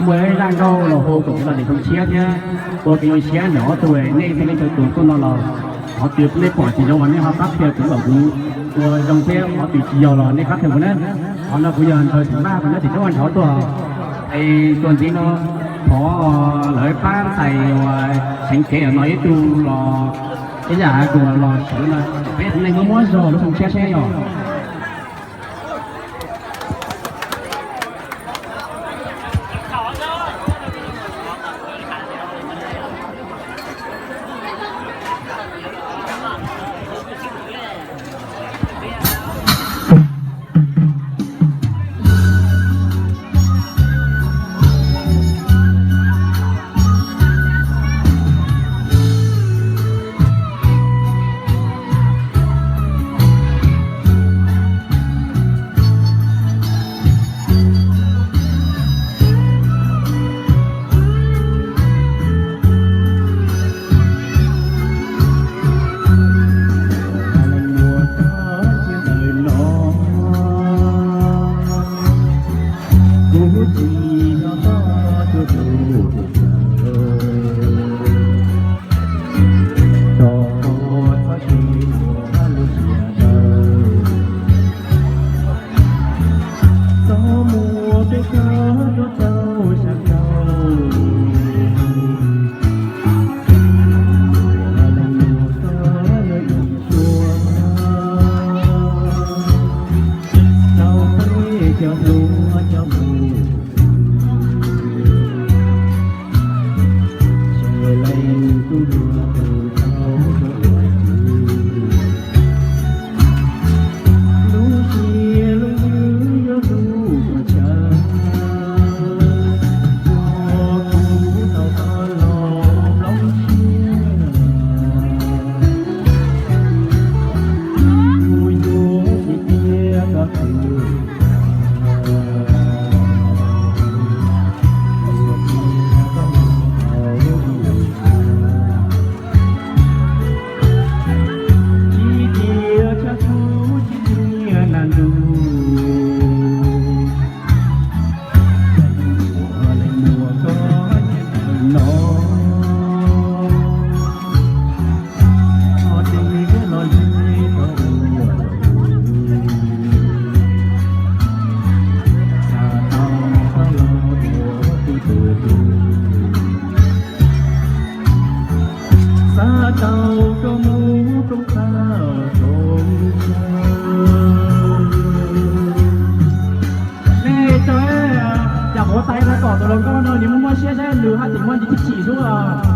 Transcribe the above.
Ua zaj nkauj los hu kom kuv los dim Xyoo Tshiab thiab ua kev zoo siab ntawm ob tug, nej thiaj li tau tuaj no los qhov twg nej pom tsis zoo los nej ho pab qhia kuv kom kuv ua zoo thiab, qhov twg tsis yog los nej pab qhia kuv na. Qhov no kuv yog Ntxawg Xeem Vaj, kuv nyob tim Tsab Vaj Ntshav Tuag. Es tuaj ntxiv no thov lawv pab ntxhais uas seev kev no ib tug los, ib yam kuv los sawv no, peb nej muab muab zog lub Xyoo Tshiab seb yog. Nej cov, cov huav tais no kom tus hluas nkauj no nws muaj muaj siab saib nws haj tseem muaj ntsis chim xwb os.